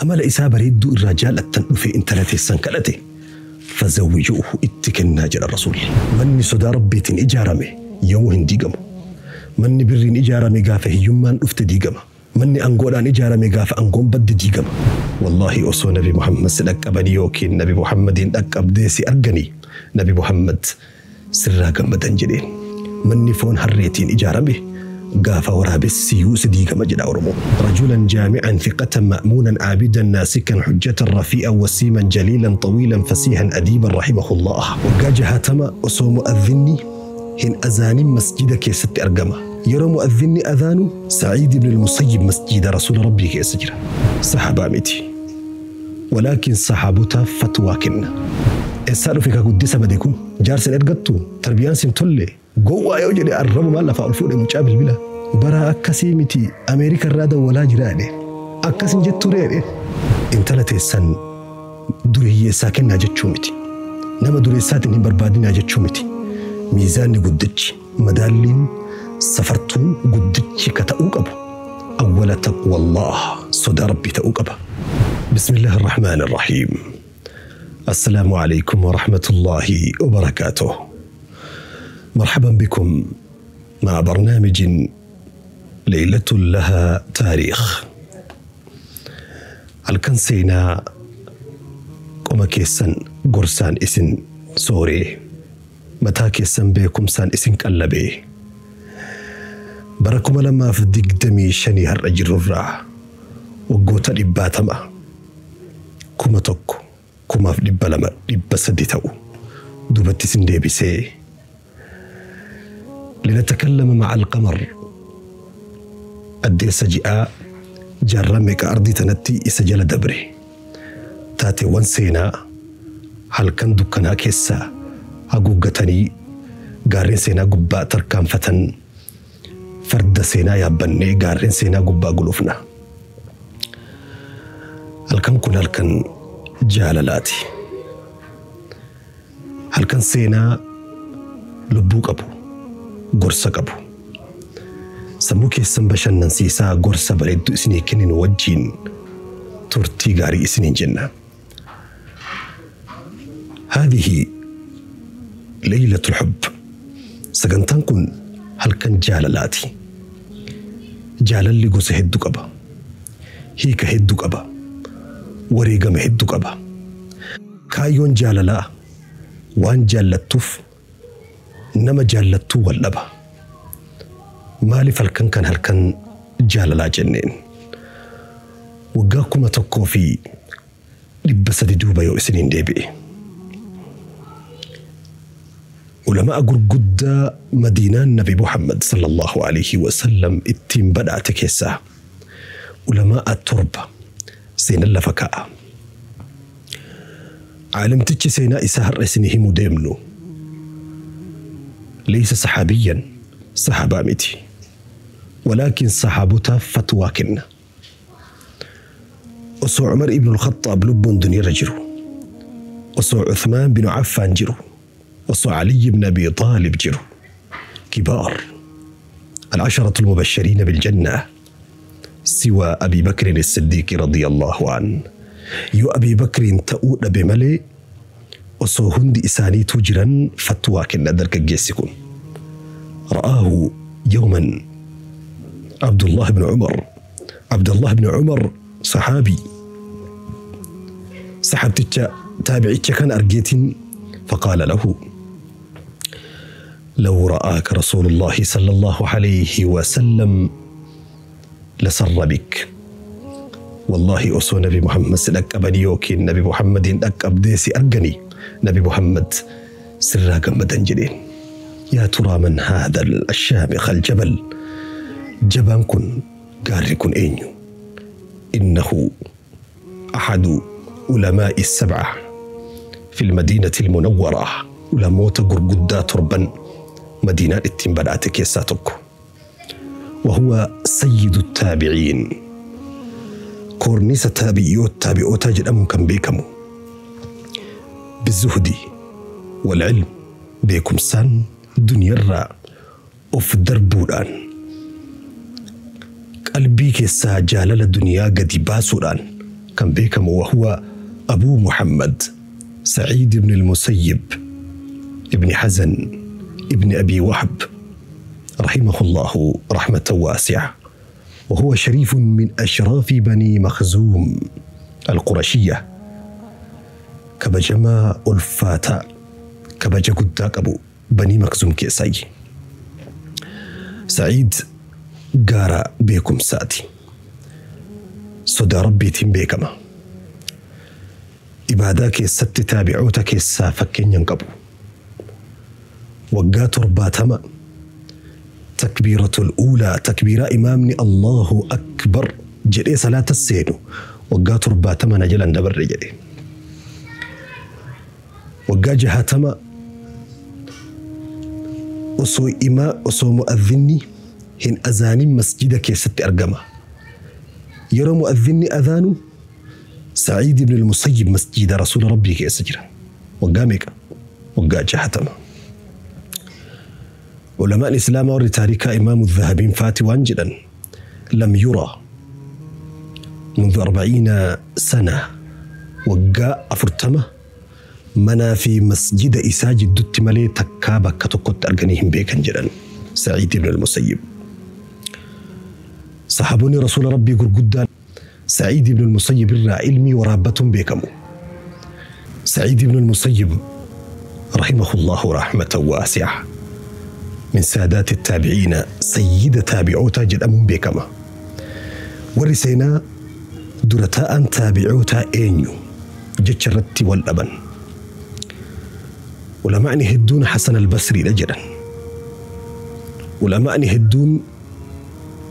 Amala isaa bareedduu irraa jaalattan dhufee intala teessan kadhate, fazawwijuuhu, itti kennaa jedha Rasuulli. Manni sodaa Rabbiitiin ijaarame yoomuu hin diigamu. Manni birriin ijaarame gaafa hiyyummaan dhufte diigama. Manni angoodhaan ijaarame gaafa angoon badde diigama. Wallaahi osoo Nabi Muhammad si dhaqqabanii yookiin Nabi Muhammadiin dhaqqabdee si arganii, Nabi Muhammad sirraa gammadan jedheen. Manni foon harreetiin ijaarame gaafa waraabessi yuuse diigama jedha Oromoon. Rajulan jaami'an thiqatan ma'muunan aabidan naasikan hujjatan rafii'an wasiiman jaliilan xawiilan fasiihan adiiban rahimahullah. Waggaa 60 osoo mu'adhinni hin azaanin masjida keessatti argama. Yeroo mu'adhinni azaanu Sa'iid ibn al-Musayyib masjida Rasuula Rabbii keessa jira. Sahaabaa miti. Walaakin sahaabotaaf fatwaa kenna. Eessaa dhufe ka guddisa bade kun? Jaarsa hin ergattu? Tarbiyaan sin tolle? Gowwaa yoo jedhe arrabumaan lafaa ol fuudhe mucaa bilbila. Baraa akkasii miti, Ameerika irraa dawwalaa jira jedhe. Akkas hin jettuu ree jedhe. Intala teessan dureeyyeessaa kennaa jechuu miti. Nama dureessaatiin hin barbaadinaa jechuu miti. Miizaanni guddichi, madaalliin safartuun guddichi ka ta'uu qabu awwala taqwallaah, sodaa Rabbii ta'uu qaba. Bismillaahi Arrahmaani Arrahiim. Assalaamu alaikum wa rahmatullaahi wa barakaatuh. مرحبا بكم مع برنامج ليلة لها تاريخ. Halkan seenaa qoma keessan gorsaan isin sooree, mataa keessan beekumsaan isin qallabee, bara 2025 har'a jirrurraa waggoota dhibbaatama, 1000, 1200, 300 ta'u duubatti isin deebisee, لنتكلم مع القمر, addeessa ji'aa jaarraa meeqa ardii tanatti isa jala dabre, taateewwan seenaa halkan dukkanaa keessaa haguuggatanii gaarreen seenaa gubbaa tarkaanfatan, farda seenaa yaabbannee gaarreen seenaa gubbaa gulufna. Halkan kun halkan jaalalaati. Halkan seenaa lubbuu qabu, gorsa qabu. Sammuu keessan bashannansiisaa gorsa bareedduu isinii kenninu wajjiin turtii gaarii isiniin jenna. هذه ليلة الحب. Sagantaan kun halkan jaalalaati. Jaalalli gosa hedduu qaba. Hiika hedduu qaba. Wareegama hedduu qaba. Kaayyoon jaalalaa waan jaallattuuf nama jaallattuu wal dhaba. Maaliif halkan kan halkan jaalalaa jenneen? Waggaa 1300 duuba yoo isiniin deebi'e. Ulamaa gurguddaa Madiinaan Nabi Muhammad sallallahu alaihi wasallam ittiin badhaate keessaa ulamaa torba seenan lafa kaa'a. Caalimtichi seenaa isaa har'a isinii himuu deemnu ليس صحابيا, sahaabaa miti. ولكن saxaabotaaf fatwaa kenna. Osoo Umar ibn al-Khattaab lubbuun duniyaarra jiru, osoo Uthmaan bin Affaan jiru, osoo Ali ibn Abi Taalib jiru, كبار العشرة المبشرين بالجنة سوى أبي بكر الصديق رضي الله عنه, yoo أبي بكر ta'uu dhabe malee, osoo hundi isaaniitu jiran fatwaa kenna dargaggeessi kun. رآه يوما عبد الله بن عمر. عبد الله بن عمر صحابي, saxaabticha taabicicha kan argeetiin, فقال له: لو رآك رسول الله صلى الله عليه وسلم لسر بك. والله osoo Nabi Muhammad si dhaqqabanii yookiin Nabi Muhammadiin dhaqqabdee si arganii, Nabi Muhammad sirraa gammadan jedheen. يا ترى من هذا الشامخ الجبل? Jabaan kun, gaarri kun eenyu? إنه أحد علماء السبعة في المدينة المنورة, ulamoota gurguddaa torban madiinaan ittiin badhaate keessaa tokko. وهو سيد التابعين, koornisa taabi'ootaa jedhamuun kan beekamu, بالزهد والعلم, beekumsaan duniyarraa of darbuudhaan, qalbii keessaa jaalala duniyaa gadi baasuudhaan Kan beekamu wahuwa Abuu Muhammad Sa'iid ibn al-Musayyib ibn Hazan ibn Abi Wahb رحمه الله رحمة واسعة، وهو شريف من أشراف بني مخزوم القرشية. Kabajamaa ulfaataa kabaja guddaa qabu Banii Makzuum keessaayi. Sa'iid gaara beekumsaati. Sodaa Rabbiitiin beekama. Ibaadaa keessatti taabi'oota keessaa fakkeenya hin qabu. Waggaa 70 takbiiratul uulaa, takbiiraa imaamni Allahu Akbar jedhee salaata seenu, waggaa 70 na jalan dabarre jedhe. Waggaa 60 osoo imaa osoo mu'adhinni hin azaanin masjida keessatti argama. Yeroo mu'adhinni azaanu Sa'iid ibn al-Musayyib masjida Rasuula Rabbii keessa jira. Waggaa meeqa? Waggaa 60. Ulamaan Islaamaa warri taarikaa Imaamu Dhahabiin faati waan jedhan, lam yura منذ 40 سنة, waggaa 40 manaa fi masjida isaa jidduutti malee takkaa bakka tokkotti arganii hin beekan jedhan Sa'iid ibn al-Musayyib. Sahaabonni Rasuula Rabbii gurguddaan Sa'iid ibn al-Musayyib irraa ilmii waraabbatuun beekamu. Sa'iid ibn al-Musayyib رحمه الله رحمة واسعة من سادات التابعين, سيد تابعوتا jedhamuun beekama. Warri seenaa dura taa'an taabi'ootaa eenyu jecha irratti wal dhaban. Ulamaa'ni hedduun Hasan al-Basriidha jedhan. Ulamaa'ni hedduun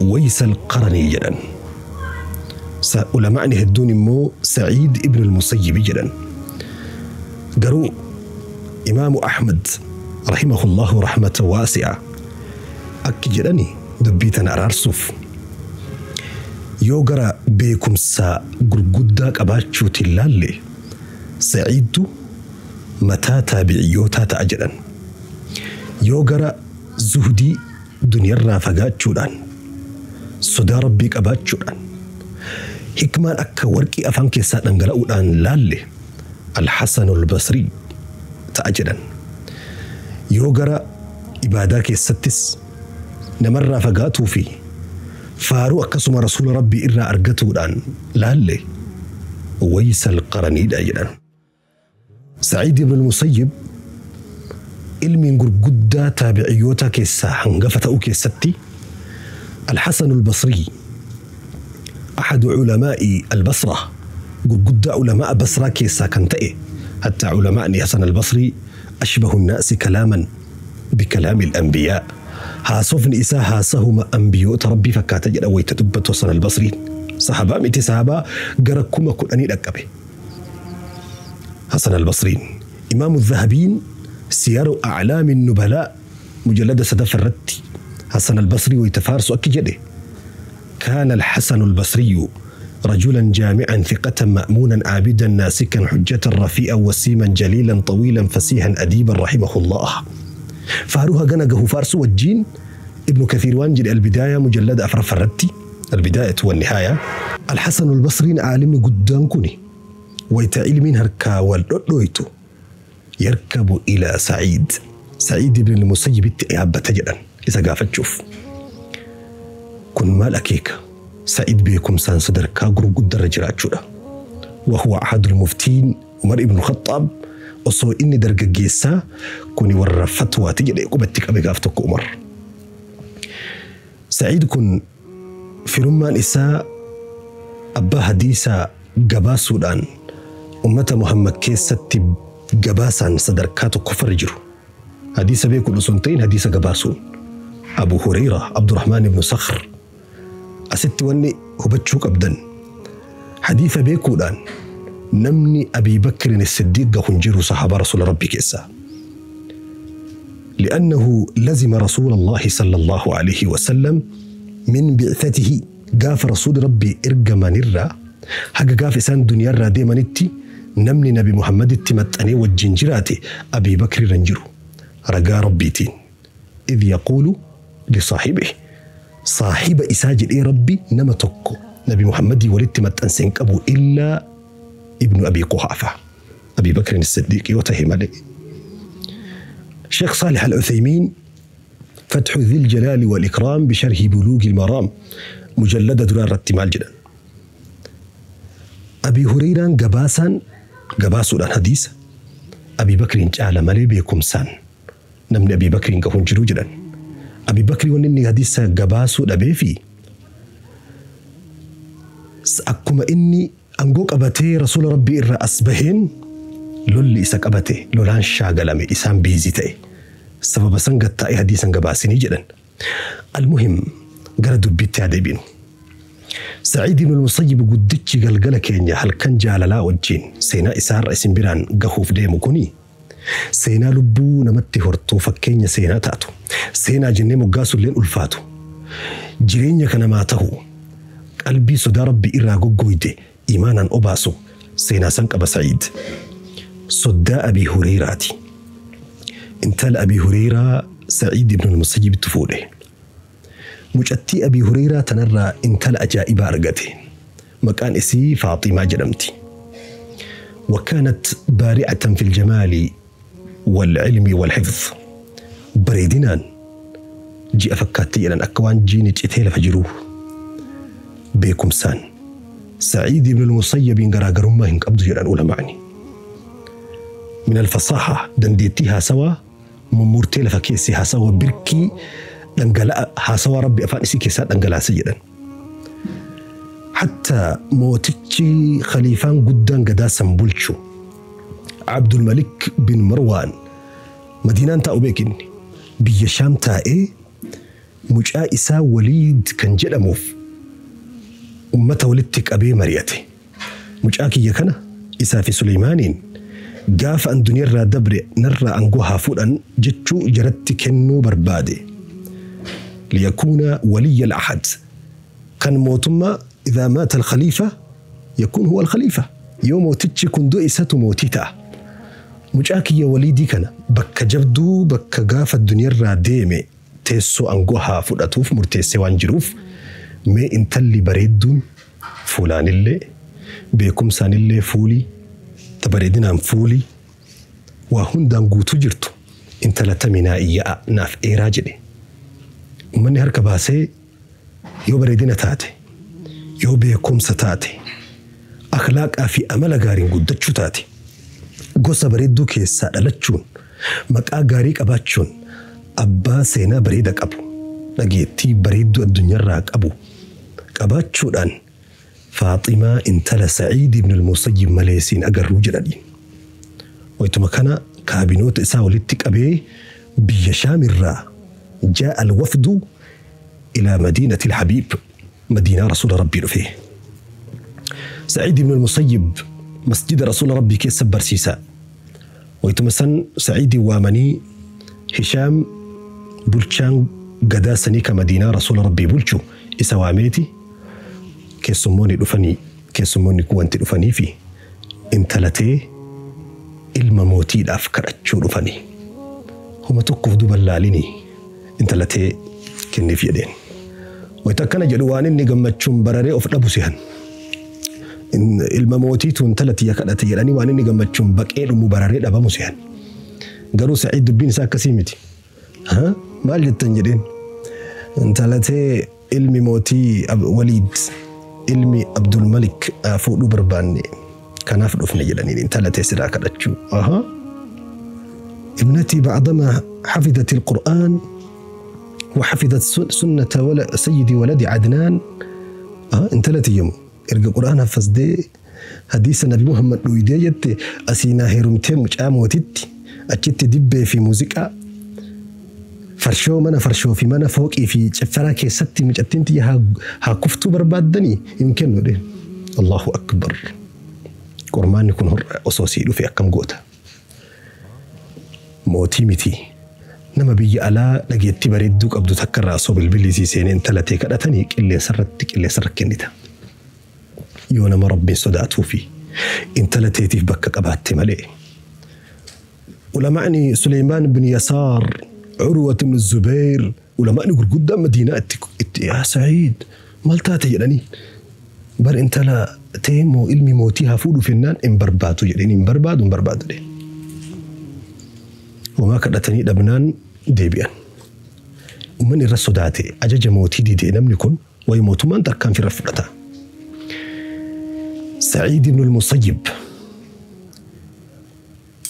Waysa al-Qaranii jedhan. Ulamaa'ni hedduun immoo Sa'iid ibn al-Musayyib jedhan. Garuu Imaamu Ahmad رحمه الله رحمة واسعة akki jedhani dubbii tana araarsuuf, yoo gara beekumsa gurguddaa qabaachuutiin laalle Sa'iidtu mataa taabiciyyootaa ta'a jedhan. Yoo gara zuhdii duniyarraa fagaachuudhaan, sodaa Rabbii qabaachuudhaan, hikmaan akka warqii afaan keessaa dhangala'uudhaan laalle Alxasanul Basrii ta'a jedhan. Yoo gara ibaadaa keessattis namarraa fagaatuu fi faaruu akkasuma Rasuula Rabbii irraa argatuudhaan laalle Waysal Qaraniidha jedhan. Sa'iid ibn al-Musayyib ilmiin gurguddaa taabiciyyoota keessaa hangafa ta'uu keessatti Alxasan al-Basrii أحد علماء البصرة, gurguddaa علماء بصرة keessaa kan ta'e, حتى علماء حسن البصري أشبه الناس كلاما بكلام الأنبياء, haasofni isaa haasahuma ambiyoota Rabbii fakkaata jedha wayita dubbatu Hasan al-Basriin. Sahabaa miti, sahabaa gara 10,000 dhaqqabe. Hasan al-Basriin. Imaamu Dhahabiin Siyaru Aclaami Nubalaa mujallada sadaffaa irratti Hasan al-Basrii wayita faarsu akki jedhe: كان الحسن البصري رجلا جامعا ثقة مأمونا عابدا ناسكا حجة رفيئا وسيما جليلا طويلا فسيها أديبا رحمه الله. Faaruha gana gahu faarsu wajjiin Ibnu Kathiir waan jedhe Albidaaya mujallada afraffaa irratti, Albidaayatu wannihaaya: Alxasanu Albasriin caalimni guddaan kuni wayta ilmiin harkaa wal dhodhoytu يركب إلى سعيد, Sa'iid ibn al-Musayyibitti yaabbata jedhan isa gaafachuuf. Kun maal akeeka? Sa'iid beekumsaan sadarkaa gurguddarra jiraachuudha. وهو أحد المفتين. Umar ibn Khattaab osoo inni dargaggeessaa kuni warra fatwaati jedhee qubatti qabe gaaf tokko Umar. Sa'iid kun firummaan isaa abbaa hadiisaa gabaasuudhaan ummata Muhammad keessatti gabaasaan sadarkaa tokkoffarra jiru. Hadiisa beekuun osoo hin ta'in hadiisa gabaasuun. Abu Hureyra Abdurrahmaan ibn Sakhr. Asitti wanni hubachuu qabdan, hadiisa beekuudhaan namni Abii Bakrin Siddiiq gahu hin jiru sahaabaa Rasuula Rabbii keessaa. لأنه لزم رسول الله صلى الله عليه وسلم من بعثته, gaafa Rasuul Rabbii ergamanirraa haga gaafa isaan duniyaarraa deemanitti namni Nabi Muhammaditti maxxanee wajjin jiraate Abii Bakri irra hin jiru. Ragaa Rabbiitiin. إذ يقول لصاحبه, saahiba isaa jedhee Rabbi nama tokko Nabi Muhammadii walitti maxxanse hin qabu illaa Ibnu Abii Quhaafa. Abii Bakrin Siddiiq yoo tahe malee. Sheekh Saalih Al-Uthaymiin Fatxu Dhil Jalaali wal Ikraam bisharhi Buluugil Maraam mujallada duraa irratti maal jedhan? Abii Hureyraan gabaasaan gabaasuudhaan hadiisa Abii Bakriin caala malee beekumsaan namni Abii Bakriin gahu hin jiru jedhan. Abii Bakrii wanni inni hadiisa gabaasuu dhabeefi akkuma inni angoo qabatee Rasuula Rabbii irraa as baheen lolli isa qabate, lolaan shaagalame, isaan biizii ta'e. Sababa san gad taa'ee hadiisa hin gabaasinii jedhan. Almuhim gara dubbiitti haa deebinu. Sa'iid ibn al-Musayyib guddichi galgala keenya halkan jaalalaa wajjin seenaa isaarra isin biraan gahuuf deemu kuni seenaa lubbuu namatti hortuu, fakkeenya seenaa taatu, seenaa jennee moggaasulleen ulfaatu, jireenya ka namaa tahu, qalbii sodaa Rabbii irraa goggooyde iimaanaan obaasu seenaa san qaba Sa'iid. Soddaa Abii Hureyraati. Intala Abii Hureyraa Sa'iid ibn al-Musayyibtu fuudhe. Mucattii Abii Hureyraa tanarraa intala ajaa'ibaa argate. Maqaan isii Faaximaa jedhamti. Wakaanat baari'atan fil jamaali wal ilmi wal hifz. Bareedinaan ji'a fakkaatti jedhan, akka waan jiini citee lafa jiruu. Beekumsaan Sa'iid ibn al-Musayyabiin garaagarummaa hin qabdu jedhan ulamaani. Min al-fasaaha, dandeettii haasawaa mummurtee lafa keessi haasawa birkii dhangala'a haasawaa Rabbi afaan isii keessaa dhangalaase jedhan. Hatta mootichi khaliifaan guddaan gadaa san bulchu Abdul Malik bin Marwaan Madiinaan taa'u beekinni biyya Shaam taa'ee mucaa isaa Waliid kan jedhamuuf ummata walitti qabee mari'ate. Mucaa kiyya kana isaa fi Suleymaaniin gaafa an duniyarraa dabre narraa aangoo haa fuudhan jechuu jaratti kennuu barbaade. Liyakuuna waliyya al-ahad kan mootummaa, idhaa maata al-khaliifa yakuun huwa al-khaliifa, yoo mootichi kun du'e isatu mootii ta'a. Mucaa kiyya Waliidii kana bakka jabduu, bakka gaafa duniyarraa deeme teessoo aangoo haa fudhatuuf murteessee waan jiruuf, mee intalli bareedduun fuulaanillee beekumsaanillee fuulii ta bareedinaan fuulii waa hundaan guutuu jirtu intala taminaa iyya'a naaf eeraa jedhe. Ummanni harka baasee yoo bareedina taate, yoo beekumsa taate, akhlaaqaa fi amala gaariin guddachuu taate, gosa bareedduu keessaa dhalachuun, maqaa gaarii qabaachuun, abbaa seenaa bareeda qabu, dhageettii bareedduu addunyaarraa qabu qabaachuudhaan Faaximaa intala Sa'iid ibn al-Musayyib malee siin agarruu jedhaniin. Waytuma kana kaabinoota isaa walitti qabee biyya Shaam irraa jaa'a al-wafdu ilaa madiinati al-Habiib, Madiinaa Rasuula Rabbii dhufe. Sa'iid ibn al-Musayyib masjida Rasuula Rabbii keessa barsiisa. Waytuma san Sa'iidin waamanii Hishaam bulchaan gadaa sanii ka Madiinaa Rasuula Rabbii bulchu isa waameeti keessummoonni dhufanii, keessummoonni kun wanti dhufaniifi intala tee ilma mootiidhaaf kadhachuu dhufanii. Homa tokkoof duba hin laalinii intala tee kenniif jedheen. Wayta akkana jedhu waan inni gammachuun bararee of dhabu sehan. Ilma mootiitu intala tiyya kadhate jedhanii waan inni gammachuun baqee dhumu bararee dhabamu sehan. Garuu Sa'iid dubbiin isaa akkasii miti. Ha? Maal jettan jedheen. Intala tee ilmi mootii Waliid ilmi Abdul Malik fuudhuu barbaanne, kanaaf dhufne jedhaniin, intala tee sirraa kadhachuu. Aha. Ibnatii ba'dama hafidhat al-Qur'aan wa hafidhat sunnata wala sayyidi waladi Adnaan. Intala tiyyamu erga Qur'aan haffasdee hadiisa Nabi Muhammad dhuydee jette asii naa heerumtee mucaa mootitti achitti dibbee fi muuziqaa farshoo, mana farshoo fi mana fooqii fi ciffaraa keessatti mucattiin tiyya haa kuftuu barbaaddanii, hin kennu jedheen. Allahu akbar. Qormaanni kun horra osoo sii dhufe akkam goota? Mootii miti. Nama biyya alaa dhageettii bareedduu qabdu takka irraa osoo bilbilli sii seenee intala tee kadhatanii qilleensarratti qilleensarra kennita. Yoo nama Rabbiin sodaatuu fi intala teetiif bakka qabaatte malee. Ulamaa'ni Suleymaan bin Yasaar, Urwat ibn Zubayr, ulamaa'ni gurguddaan Madiinaa itti itti yaa Sa'iid maal taate jedhanii. Bar intala ta'e moo ilmi mootii haa fuudhuuf jennaan hin barbaadu jedheen, hin barbaadu, hin barbaadu jedheen. Homaa kadhatanii dhabnaan deebi'an. Uummanni irra sodaate, ajaja mootii didee namni kun wayi mootummaan tarkaanfii irra fudhata. Sa'iid ibn al-Musayyib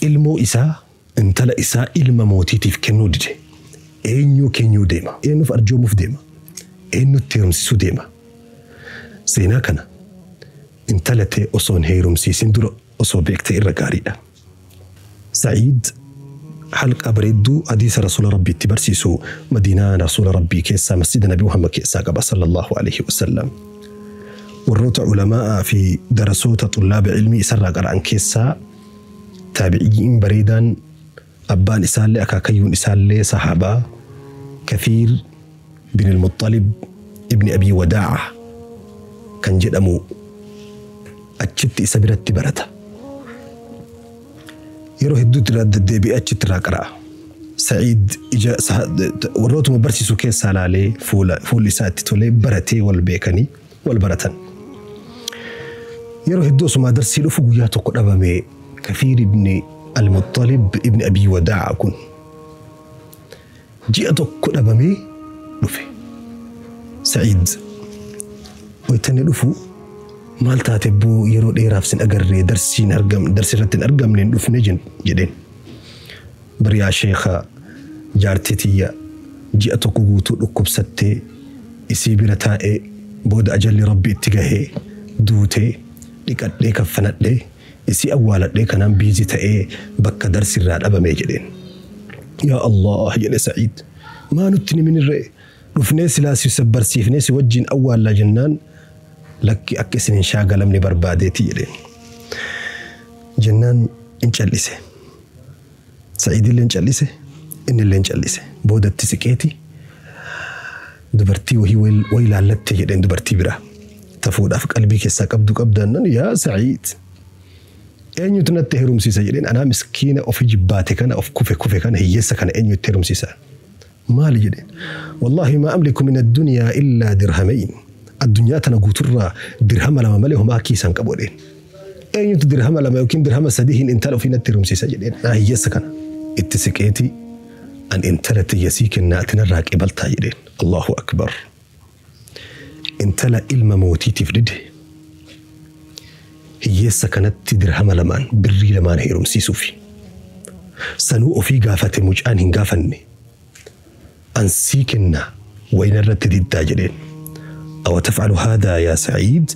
ilmoo isaa, intala isaa ilma mootiitiif kennuu dide. Eenyuu kennuu deema? Eenyuuf arjoomuuf deema? Eenyutti heerumsiisuu deema? Seenaa kana intala ta'e osoo hin heerumsiisin dura osoo beektee irra gaariidha. Sa'iid halqa bareedduu hadiisa Rasuula Rabbiitti barsiisu Madiinaa Rasuula Rabbii keessaa, masjida Nabi Muhammad keessaa qaba sallallahu alaihi wasallam. Warroota ulamaa'aa fi darasoota xullaaba ilmii isarraa qara'an keessaa taabiciin bareedaan, abbaan isaallee akaakayyuun isaallee sahaabaa, Kathiir bin al-Muttalib ibni Abi Wadaa'a kan jedhamu achitti isa biratti barata. Yeroo hedduutti irraa deddeebi'ee achitti irraa qara'a. Sa'iid ija warrootuma barsiisu keessaa laalee fuulli isaa itti tolee baratee, wal beekanii wal baratan. Yeroo hedduu osumaa darsii dhufu guyyaa tokko dhabame Kathiir ibni al-Muttalib ibni Abi Wadaa'a kun. Ji'a tokko dhabamee dhufe. Sa'iid wayita inni dhufu, "Maal taate boo, yeroo dheeraaf sin agarree, darsiin argam, darsii irratti hin argamne, hin dhufne?" jedheen. "Bariyaa sheekha, jaartii tiyya ji'a tokko guutuu dhukkubsattee isii bira taa'ee, booda ajalli Rabbi itti gahee duutee, dhiqadhee, kaffanadhee, isii awwaaladhee, kanaan busy ta'ee bakka darsirraa dhabame," jedheen. "Yaa Allah," jedhe Sa'iid. "Maa nutti himinirree? Dhufnee silaa si barsiifnee si wajjin awwaallaa," jennaan, "Lakki, akka isin hin shaagalamne barbaadeeti," jedheen. Jennaan hin callise. Sa'iidillee hin callise, innillee hin callise. Boodatti siqeeti, "Dubartii wahii wayi laallatte?" jedheen, "Dubartii biraa tafuudhaaf qalbii keessaa qabdu qabdaannan?" "Yaa Sa'iid, eenyutu natti heerumsiisa?" jedheen. "Anaa miskiina ofi jibbaate kana, of kufe kufe kana, hiyyeessa kana eenyutti heerumsiisa?" "Maali?" jedheen. "Wallaahi maa amliku min addunyaa illaa dirhamayn. Addunyaa tana guuturraa dirhama 2 malee homaa kiisaan qabu," jedheen. "Eenyutu dirhama 2 yookiin dirhama 3n intala ofii natti heerumsiisa?" jedheen. "Naa hiyyeessa kana." Itti siqeeti, "An intala tiyya sii kennaa, ati narraa qebaltaa?" jedheen. Allahu akbar. Intala ilma mootiitiif dide. Hiyyeessa kanatti dirhama 2n, birrii 2n heerumsiisuufi. Sanuu ofii gaafate, mucaan hin gaafanne. "An sii kennaa, wayina irratti diddaa?" jedheen. "Awa tafcalu haadaa yaa Sa'iid?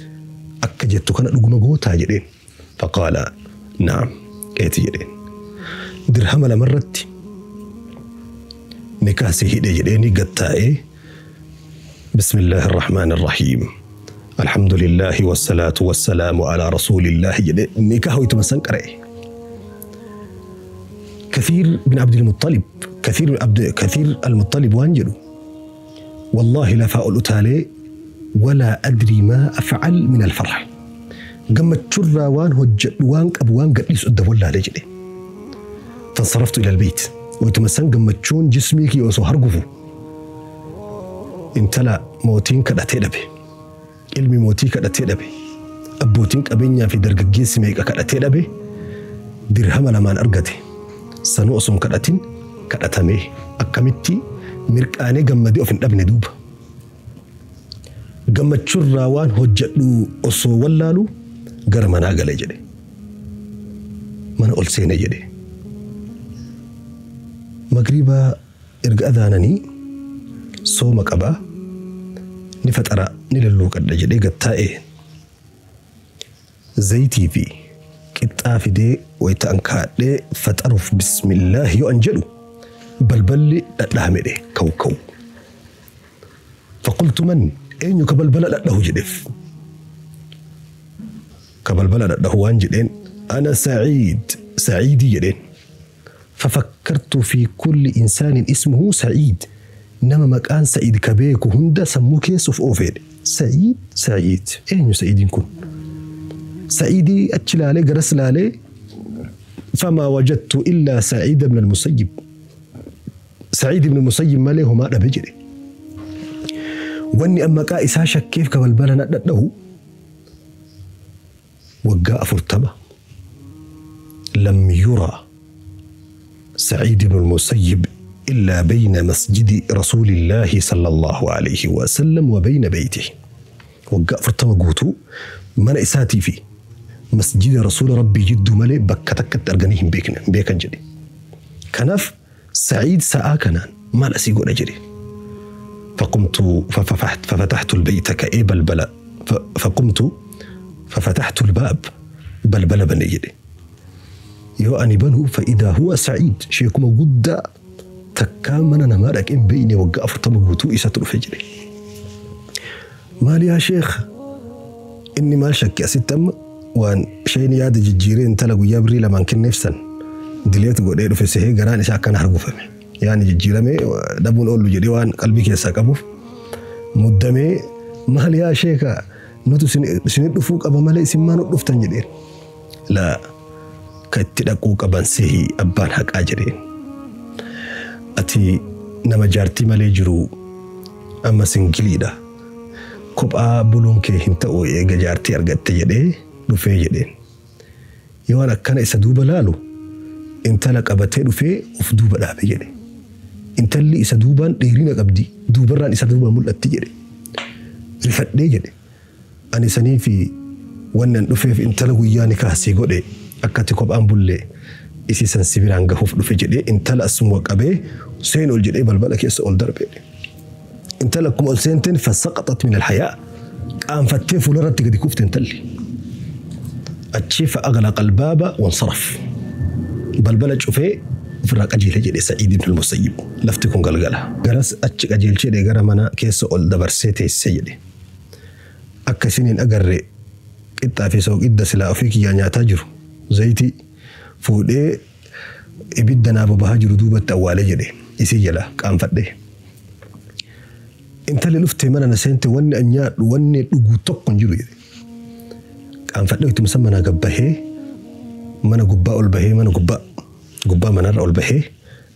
Akka jettu kana dhuguma gootaa?" jedheen. Faqaala, "Naam, eeti," jedheen. "Dirhama 2 irratti nikaa si hidhe," jedheeni gattaa'ee, "بسم الله الرحمن الرحيم، الحمد لله والصلاة والسلام على رسول الله," jedhe, nikaa waytuma san qara'e. كثير بن عبد المطلب، كثير عبد كثير المطلب waan jedhu, "والله lafaa ol utaalee ولا أدري ما أفعل من الفرح. Gammachurraa waan hojjedhu, waan qabu, waan gadhiisu adda wallaalee," jedhe. "فانصرفت إلى البيت." Waytuma san gammachuun jismii kiyya osoo hargufu, intala mootiin kadhatee dhabe, ilmi mootii kadhatee dhabe, abbootiin qabeenyaa fi dargaggeessi meeqa kadhatee dhabe, dirhama 2n argate. Sanuu osoo hin kadhatin kadhatamee, akkamitti mirqaanee gammadee of hin dhabne duuba. "Gammachurraa waan hojjedhu osoo wallaalu gara manaa gale," jedhe. "Mana ol seene," jedhe. "Magriibaa erga adaananii sooma qabaa, ni faxara, ni lulluuqadha jedhee gattaa'ee, zayitii fi qixxaa fidee, wayita an kaadhee faxaruuf bismillaahi yoo an jedhu, balballi dhadhahamedhe, kaw kaw. فقلت من? Eenyu ka balbala dhadhahu?" jedheef. Ka balbala dhadhahu waan jedheen, "أنا سعيد، Sa'iidii," jedheen. ففكرت في كل إنسان اسمه سعيد. Nama maqaan Sa'iid ka beeku hunda sammuu keessa of oofeedhe. Sa'iid, Sa'iid, eenyu Sa'iidiin kun? Sa'iidii achi laalee, garas laalee, فما وجدت إلا سعيد بن المسيب. Sa'iid ibn Musayyib malee homaa dhabe, jedhe. Wanni an maqaa isaa shakkeef ka balbala na dhadhahu Waggaa 40 لم يرى سعيد بن المسيب إلا بين مسجد رسول الله صلى الله عليه وسلم وبين بيته. Waggaa 40 guutuu mana isaatii fi masjida rasuula rabbii jidduu malee bakka takkatti arganii hin beekne hin beekan jedhe. Kanaaf Sa'iid sa'aa kanaan maal asii godha jedhe. فقمت ففتحت البيت كأي بلبلة فقمت ففتحت الباب بلبلة بني jedhe. Yoo ani banu فإذا هو سعيد sheekuma guddaa takkaa mana namaa dhaqee hin beekne waggaa 40 guutuu isatu dhufe jedhe. Maal yaa sheekh, inni maal shakke asitti amma waan isheen yaada jijjiiree intala guyyaa birrii lamaan kenneef san dileet godhee dhufe sehee garaan isaa akkana hargufame. Yaani jijjiiramee dhabuun oollu jedhee waan qalbii keessaa qabuuf muddamee maal yaa sheeka nutu isin dhufuu qaba malee isin maa nu dhuftan jedheen. Laa, ka itti dhaquu qaban sehi abbaan haqaa jedheen. Ati nama jaartii malee jiru amma singiliidha. Kophaa buluun kee hin ta'u eega jaartii argatte jedhee dhufee jedheen. Yoo an akkana isa duuba laalu intala qabatee dhufee of duuba dhaabe jedhe. Intalli isa duubaan dheerina qabdi, duubarraan isa duubaan mul'atti jedhe. Rifadhee jedhe. Ani sanii fi wannan dhufeef intala guyyaa ni kaasii godhe akkati kophaan bullee isii san si biraan gahuuf dhufe jedhee intala asuma qabee seen ol jedhee balbala keessa ol darbe. Intala akkuma ol seenteen fasaqaxat min alhayaa qaanfattee fuularratti gadi kufte intalli. Achii fa'aglaqa albaaba wansaraf. Balbala cufee ofirraa qajeele jedhe Sa'iid ibn al-Musayyib. Lafti kun galgala. Garas achi qajeelchee jedhe gara mana keessa ol dabarsee teessee jedhe. Akka isin hin agarre qixxaa fi sooqidda silaa ofii kiyyaa nyaataa jiru zayitii fuudhee ibidda naa bobahaa jiru duubatti awwaalee jedhe isii jala qaanfadhe. Intalli dhuftee mana na seente wanni an nyaadhu wanni dhugu tokko hin jiru jedhe. Qaanfadhee ittuma san manaa gabbahee mana gubbaa ol bahee mana gubbaa gubbaa manarra ol bahee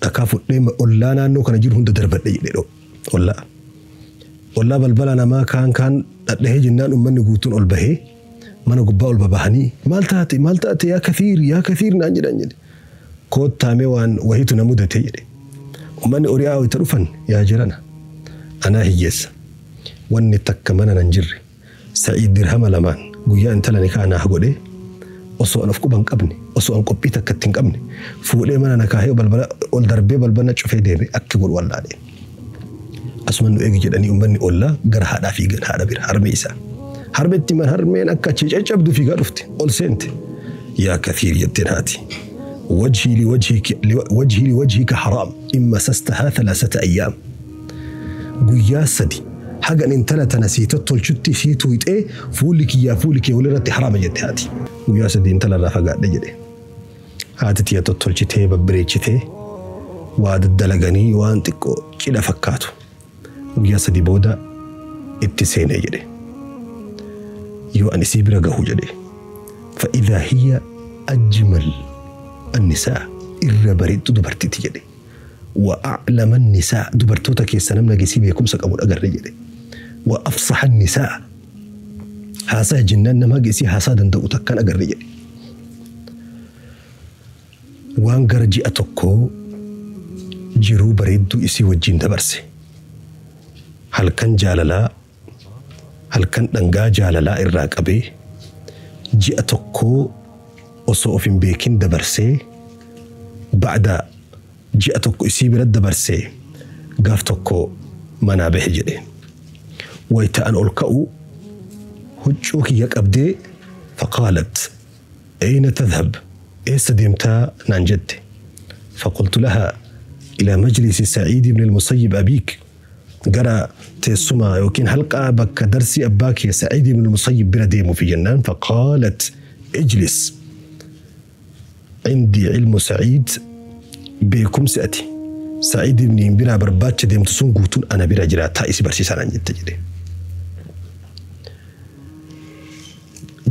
dhakaa fudhee ollaa naannoo kana jiru hunda darbadhe jedhe ollaa. Ollaa balbala namaa kaan kaan dhadhahee jennaan uummanni guutuun ol bahee mana gubbaa ol babahanii maal taate yaa kathiir yaa kathiir naan jedhan jedhe. Koottaamee waan wahiitu na mudate jedhe. Uummanni ori'aa wayita dhufan yaa jirana anaa hiyyeessa wanni takka mana nan jirre Sa'iid dirhama lamaan guyyaa intala ni kaanaa godhee osoo an of quba hin qabne osoo an qophii takka itti hin qabne fuudhee mana na kaahee balbala ol darbee balbala cufee deeme akka godhu wallaalee. Asuma nu eegi jedhanii uummanni ollaa gara haadhaa fiigan haadha bira harmee isaa. Harmeetti man harmeen akka achi caccabdu fiigaa dhufte ol seente. Yaa kathiir jetteen haati. وجهي لوجهك حرام إن مسستها 3 أيام. Guyyaa 3 haga intala tana sii tottolchutti sii tuuxee fuulli kiyyaa fuulli kee walirratti haraama jette haati. Guyyaa 3 intala irraa fagaadhe jedhe. Haati tiyya tottolchitee babbareechitee waa daddalaganii waan xiqqoo cidha fakkaatu. Guyyaa 3 booda itti seenee jedhe. Yoo ani isii bira gahu jedhe. فإذا هي أجمل النساء irra bareeddu dubartiiti jedhe. وأعلم النساء dubartoota keessa namni geessii beekumsa qabu agarre jedhe. وأفصح النساء haasaa jennaan nama geessii haasaa danda'u takkaan agarre jedhe. Waan gara ji'a tokkoo jiruu bareedduu isii wajjin dabarse. Halkan jaalalaa halkan dhangaa jaalalaa irraa qabee ji'a tokkoo osoo of hin beekin dabarsee ba'da ji'a tokko isii bira dabarsee gaaf tokko manaa bahe jedhe. Wayita an ol ka'u huccuu kiyya qabdee faqaalat ayna tadhhab eessa deemtaa naan jette. فقلت لها إلى مجلس سعيد بن المسيب أبيك gara teessuma yookiin halqaa bakka darsii abbaa kee Sa'iid ibn al-Musayyib bira deemu fi jennaan فقالت اجلس عندي علم سعيد beekumsi ati Sa'iid ibn biraa barbaacha deemtu sun guutuun ana bira jira taa'isi barsiisaa naan jette jedhe.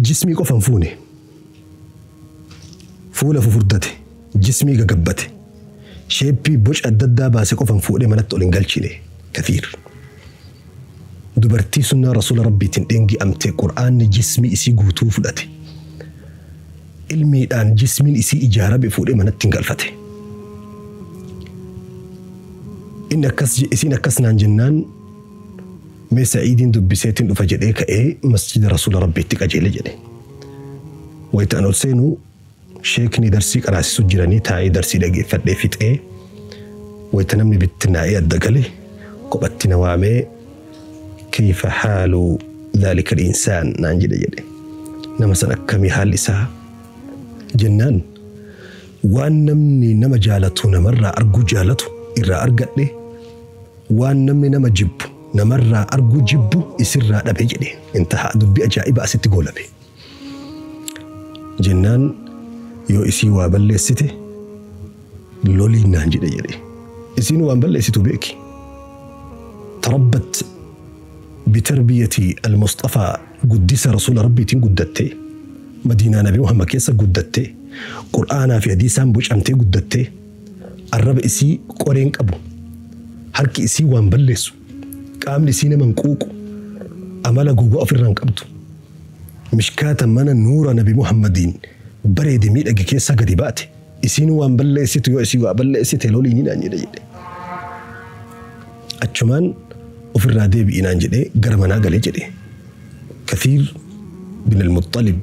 Jismii qofa hin fuune fuula fufurdate jismii gagabbate sheeppii boca adda addaa baase qofa hin fuudhee manatti ol hin galchine. كثير dubartii sunnaa rasuula rabbiitiin dheengi'amte qur'aanni jismii isii guutuu fudhate Ilmiidhaan jismiin isii ijaarame fuudhee manatti hin galfate. Inni akkas isiin akkas naan jennaan mee Sa'iidiin dubbiseetiin dhufa jedhee ka'ee masjida Rasuula Rabbiitti qajeele jedhe. Wayita an ol seenu sheekni darsii qaraasisu jiranii taa'ee darsii dhageeffadhee fixee wayita namni bittinnaa'ee adda gale kophatti na waamee kayfa haalu dhaalika al-insaan naan jedhe jedhe. Nama san akkamii haalli isaa jennaan waan namni nama jaalatu namarraa arguu jaalatu irraa argadhe waan namni nama jibbu namarraa arguu jibbu isirraa dhabe jedhe. Intaha dubbii ajaa'iba asitti goolabe. Jennaan yoo isii waa balleessite loliin naan jedhe jedhe. Isiin waan balleessitu beeki. Tarabbat bitarbiyati al-Mustafaa guddisa Rasuula Rabbiitiin guddatte. Madiinaa Nabi Muhammad keessa guddatte. Qur'aanaa fi hadiisaan bocamtee guddatte. Arraba isii qoreen qabu. Harki isii waan balleessu. Qaamni isii nama hin quuqu. Amala gogaa ofirraa hin qabdu. Mishkaata mana nuura Nabi Muhammadiin bareede miidhage keessa gadi baate. Isiin waan balleessitu yoo isii waa balleessite loliin naan jedhe jedhe. Achumaan ofirraa deebi'i naan jedhee gara manaa galee jedhe. Kathiir bin al-Muttalib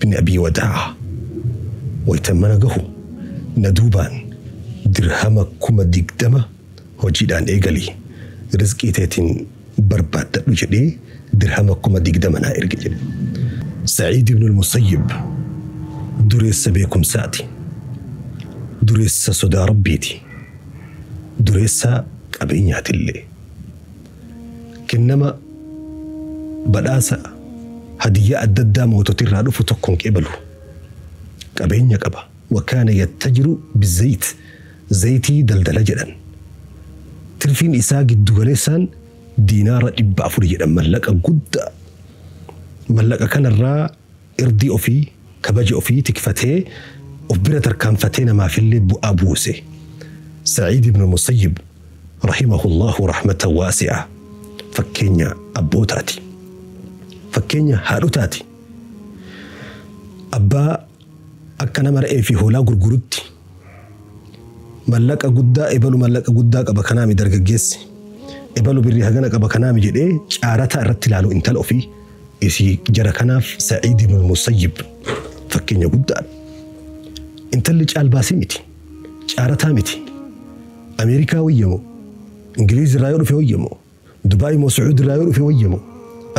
bin Abi Wadaa wayita mana gahu na duubaan dirhama 20,000 hojiidhaan eegalii rizqii teetiin barbaaddadhu jedhee dirhama 20,000 naa erge jedhe. Sa'iid ibn al-Musayyib dureessa beekumsaati. Dureessa sodaa Rabbiiti. Dureessa qabeenyaatillee. Kennama badhaasa hadiyyaa adda addaa moototirraa dhufu tokkoon qeebalu. Qabeenya qaba. Wakaana yattajiru bizayit. Zayitii daldala jedhan. Tirfiin isaa giddugaleessaan diinaara 400 jedhan mallaqa guddaa. Mallaqa kanarraa irdii ofii kabaja ofii tikfatee of bira tarkaanfatee namaafillee bu'aa buuse. Sa'iid ibn Musayyib rahimahullahu rahmatan waasi'a. Fakkeenya abbootaati. Fakkeenya haadhotaati. Abbaa akka nama re'ee fi hoolaa gurgurutti mallaqa guddaa ebalu mallaqa guddaa qaba kanaami dargaggeessi. Ebalu birrii hagana qaba kanaami jedhee caarataa irratti ilaalu intala ofii isii jara kanaaf Sa'iid ibn Musayyib fakkeenya guddaadha. Intalli caalbaasii miti. Caarataa miti. Ameerikaa wayyamoo, Ingiliiz irraa yoo dhufe wayyamoo, Dubaay moo Sucuud irraa yoo dhufe wayyamoo,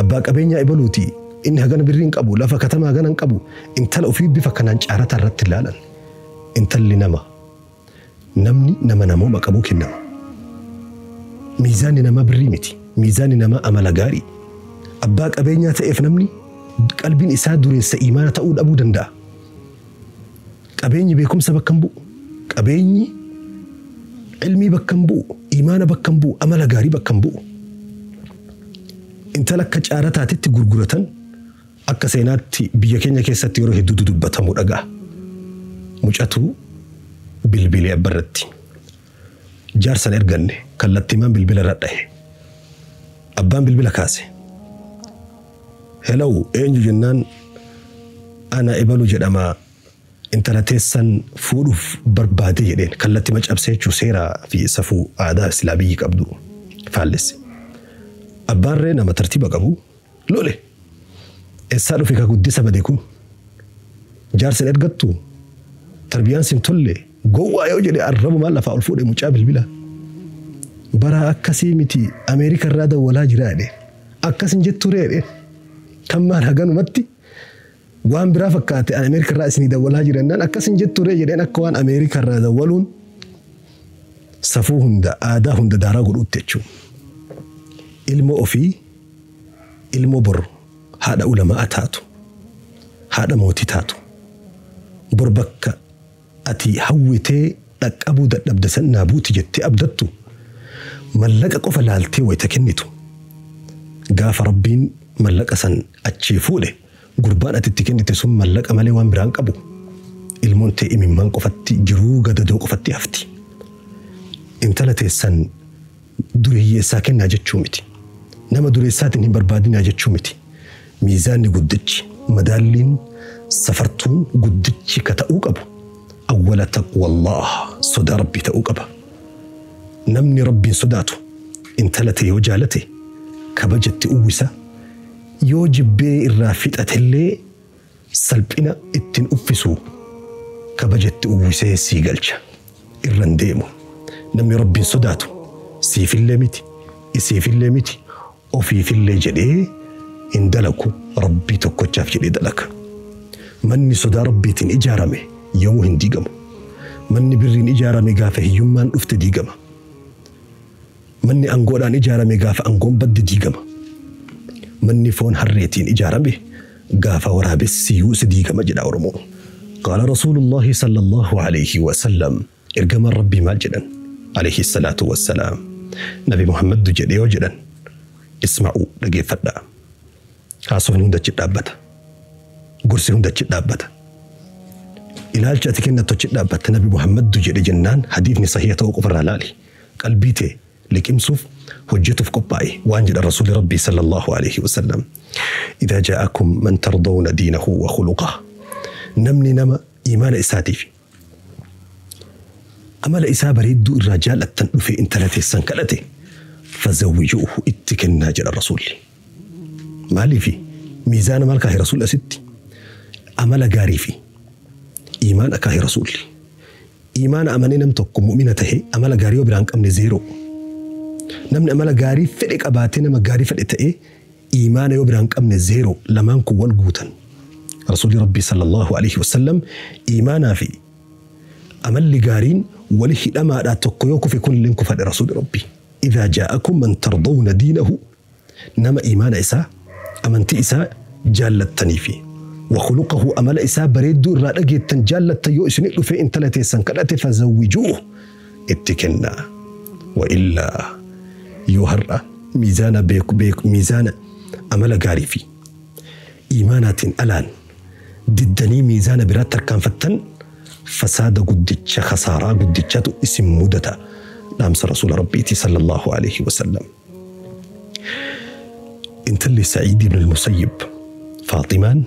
abbaa qabeenyaa ebaluuti inni hagana birrii hin qabu, lafa katamaa hagana hin qabu, intala ofii bifa kanaan caarataa irratti ilaalan. Intalli nama. Namni nama namooma qabuu kennama. Miizaanni namaa birrii miti. Miizaanni namaa amala gaarii. Abbaa qabeenyaa ta'eef namni qalbiin isaa dureessa imaana ta'uu dhabuu danda'a. Qabeenyi beekumsa bakka hin bu'u. Qabeenyi ilmii bakka hin bu'u. Imaana bakka hin bu'u. Amala gaarii bakka hin bu'u. Intala akka caarataatitti gurguratan akka seenaatti biyya keenya keessatti yeroo hedduutu dubbatamu dhaga'a. Mucatu bilbilee abbarratti. Jaarsan erganne kallattiimaan bilbila irra dhahe. Abbaan bilbila kaase. Hello eenyu jennaan ana ebalu jedhama intala teessan fuudhuuf barbaade jedheen kallattii macabsee jechuun seeraa fi safuu aadaa silaa biyyi qabdu faallesse. Abbaan ree nama tartiiba qabu lole. Eessaa dhufe ka guddisa bade kun? Jaarsan ergattu tarbiyaan sin tolle gowwaa yoo jedhe arrabumaan lafaa ol fuudhe mucaa bilbila. Bara akkasii miti Ameerika irraa dawwalaa jira jedhe. Akkas hin jettu ree jedhe. Kan maal haganumatti waan biraa fakkaate Ameerika irraa isinii dawwalaa jira jennaan akkas hin jettu ree jedheen akka waan Ameerika irraa dawwaluun safuu hunda aadaa hunda daaraa godhuutti jechuudha. Ilmoo ofii ilmoo bor haadha ulamaa taatu haadha mootii taatu bor bakka ati hawwitee dhaqqabuu dadhabde san naa buuti jettee abdattu mallaqa qofa laaltee wayita kennitu gaafa Rabbiin mallaqa san achii fuudhe gurbaan ati itti kennite sun mallaqa malee waan biraan qabu ilmoon ta'e imimmaan qofatti jiruu gadadoo qofatti hafti. Intala teessan dureeyyeessaa kennaa jechuu miti. Nama dureessaatiin hin barbaadinaa jechuu miti. Miizaanni guddichi madaalliin Safartuun guddichi ka ta'uu qabu awwala taqwallah, sodaa Rabbii ta'uu qaba. Namni Rabbiin sodaatu intala ta'e yoo jaalate kabajatti uwwisa, yoo jibbee irraa fixatellee salphina ittiin uffisu, kabajatti uwwisee sii galcha, irran deemu. Namni Rabbiin sodaatu siifillee miti, isiifillee miti, ofiifillee jedhee hin dalagu, Rabbii tokkochaaf jedhee dalaga. Manni sodaa Rabbiitiin ijaarame yoomuu hin diigamu. Manni birriin ijaarame gaafa hiyyummaan dhufte diigama. Manni angoodhaan ijaarame gaafa angoon badde diigama. Manni foon harreetiin ijaarame gaafa waraabessi yuuse diigama jedha Oromoon. Qaala Rasuulullaahi sallallahu alayhi wa sallam, ergamaan Rabbii maal jedhan? Alayhi salaatu wassalaam. Nabi Muhammaddu jedhee yoo jedhan, isma'uu, dhageeffadhaa. Haasofni hunda achi dhaabbata. Gorsi hunda achi dhaabbata. Ilaalcha ati kennattu achi dhaabbata. Nabi Muhammaddu jedhe jennaan hadiifni sahiha ta'uu qofarraa laali. Qalbii tee liqimsuuf hojjetuuf qophaa'e waan jedhan Rasuulli Rabbii sallallahu alayhi wa sallam. Idaa jaa'akum man tardawna diinahu wa khuluqah. Namni nama imaana isaatiif amala isaa bareedduu irraa jaallattan dhufee intala teessan kadhate, fazawwijuuhu, itti kennaa jedha Rasuulli. Maaliifi miizaana maal kaahe Rasuulli asitti? Amala gaarii fi imaana kaahe Rasuulli. Imaana amanee nam tokko mu'mina tahe amala gaarii yoo biraan qabne zeeroo. Namni amala gaarii fedhe qabaatee nama gaarii fedhe ta'ee imaana yoo biraan qabne zeeroo. Lamaan kun wal guutan. Rasuulli Rabbii sallallahu alaihi wasallam imaanaa fi amalli gaariin wali hidhamaadhaa, tokko yoo kufe kun illee kufadhe Rasuulli Rabbii. Idhaa jaa'akum man tardawna diinahu, nama imaana isaa amantii isaa jaallattanii fi wa khuluqahu, amala isaa bareedduu irraa dhageettan jaallattan yoo isin dhufee intala teessan kadhate, fazawwijuuhu, itti kennaa. Wa illaa, yoo har'a miizaana beeku beeku miizaana amala gaarii fi imaanaatiin alaan diddanii miizaana biraatti tarkaanfattan, fasaada guddicha, khasaaraa guddichatu isin mudata, dhaamsa Rasuula Rabbiiti sallallahu alaihi wasallam. Intalli Sa'iid ibn al-Musayyib Faaximaan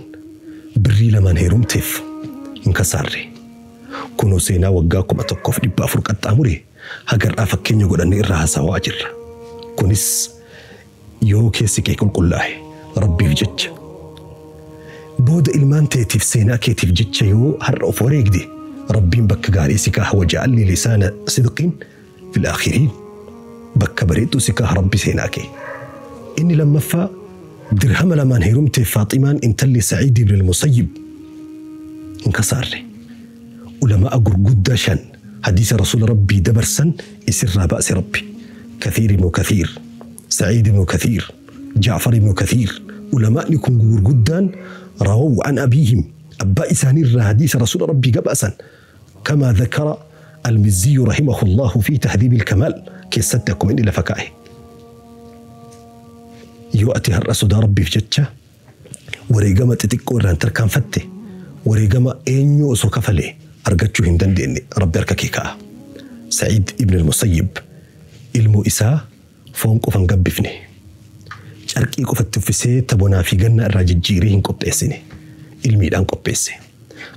birrii lamaan heerumteef hin kasaarre. Kunoo seenaa waggaa 1400 qaxxaamure hagar'aa fakkeenya godhannee irraa haasawaa jirra. Kunis yoo keessi kee qulqullaa'e Rabbiif jecha, booda ilmaan teetiif seenaa keetiif jecha yoo har'a of wareegde, Rabbiin bakka gaarii si kaaha. Waja'alni lisaana sidqin fil aakhiriin, bakka bareedduu si kaaha Rabbi seenaa kee. Inni lammaffaa dirhama lamaan heerumteef Faaximaan intalli Sa'iid ibn al-Musayyib hin kasaarre. Ulamaa gurguddaa shan hadiisa Rasuula Rabbii dabarsan isirraa baase Rabbi. Kathiir ibnu Kathiir, Sa'iid ibnu Kathiir, Jaafar ibnu Kathiir. Ulamaa'ni kun gurguddaan rawaw an abiihim, abbaa isaaniirraa hadiisa Rasuula Rabbii gabaasan. Kamaa dhakara Al-Mizziyu rahimahullahu fi tahdiibil kamaal keessatti akkuma inni lafa kaa'e. Yoo ati har'a sodaa Rabbiif jecha wareegama xixiqqoo irraan tarkaanfatte, wareegama eenyu osoo kafalee argachuu hin dandeenye Rabbi harka kee kaa'a. Sa'iid ibn al-Musayyib ilmoo isaa foon qofa hin gabbifne. Carqii qofatti uffisee tabonaa fi gannaa irraa jijjiiree hin qopheessine. Ilmiidhaan qopheesse.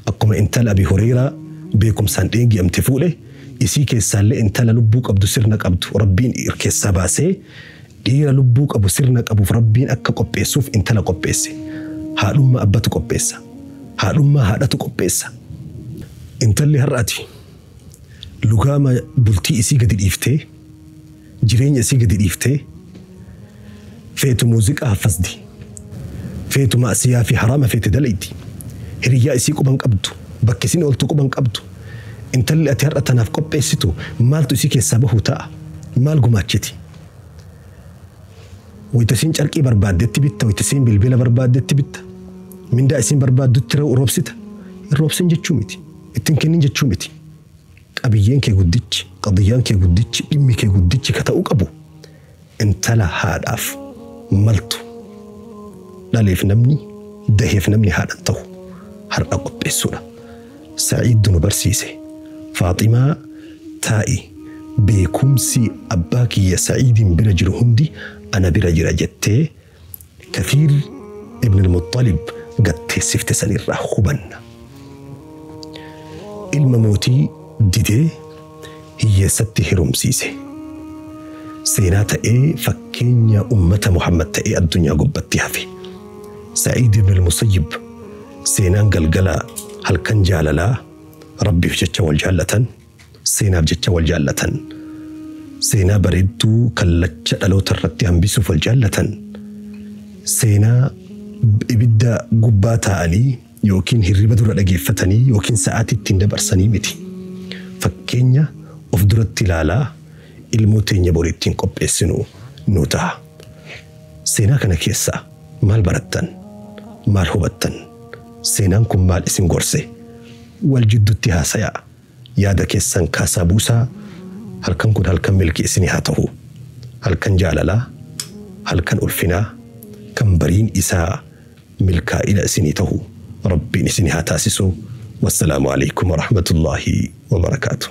Akkuma intala Abi Hureyraa beekumsaan dheegi'amte fuudhe, isii keessaallee intala lubbuu qabdu sirna qabdu Rabbiin keessaa baasee dhiira lubbuu qabu sirna qabuuf Rabbiin akka qopheessuuf intala qopheesse. Haadhummaa abbatu qopheessa. Haadhummaa haadhatu qopheessa. Intalli har'aati lugaama bultii isii gadi dhiiftee, jireenya isii gadi dhiiftee, feetu muuziqaa haffasdi, feetu maasiyaa fi haraama feete dalaydi, hiriyyaa isii quban qabdu, bakki isin ooltu quban qabdu. Intalli ati har'a tanaaf qopheessitu maaltu isii keessaa bahuu ta'a? Maal gumaachiti? Wayita isiin carqii barbaaddetti bitta, wayita isiin bilbila barbaaddetti bitta, mindaa isiin barbaaddutti roobsita. Hin roobsin jechuu miti, ittiin kennin jechuu miti. Qabiyyeen kee guddichi, qadiyyaan kee guddichi, dhimmi kee guddichi ka ta'uu qabu intala haadhaaf maltu, dhaleef namni, daheef namni haadhan ta'u har'a qopheessuudha. Sa'iiddu nu barsiise. Faaximaa taa'i, beekumsi abbaa kiyya Sa'iidin bira jiru hundi ana bira jira jettee Kathiir ibn al-Muttalib gatteessifte sanirraa hubanna. Ilma mootii didee hiyyeessatti heerumsiise. Seenaa ta'ee fakkeenya ummata Muhammad ta'ee addunyaa gubbatti hafe. Sa'iid ibn al-Musayyib seenaan galgala halkan jaalalaa Rabbiif jecha wal jaallatan, seenaaf jecha wal jaallatan, seenaa bareedduu kallacha dhaloota irratti hambisuuf wal jaallatan, seenaa ibidda gubbaa taa'anii yookiin hirriba dura dhageeffatanii yookiin sa'aatii ittiin dabarsanii miti. Fakkeenya of duratti ilaalaa ilmoo teenya borii ittiin qopheessinu nu ta'a. Seenaa kana keessaa maal barattan? Maal hubattan? Seenaan kun maal isin gorse? Wal jidduutti haasayaa. Yaada keessan kaasaa buusaa. Halkan kun halkan milkii isinii haa ta'u. Halkan jaalalaa, halkan ulfinaa, kan bariin isaa milkaa'ina isinii ta'u. Rabbiin isinii haa taasisu. Wassalaamu alaikum warahmatullaahi wabarakaatuh.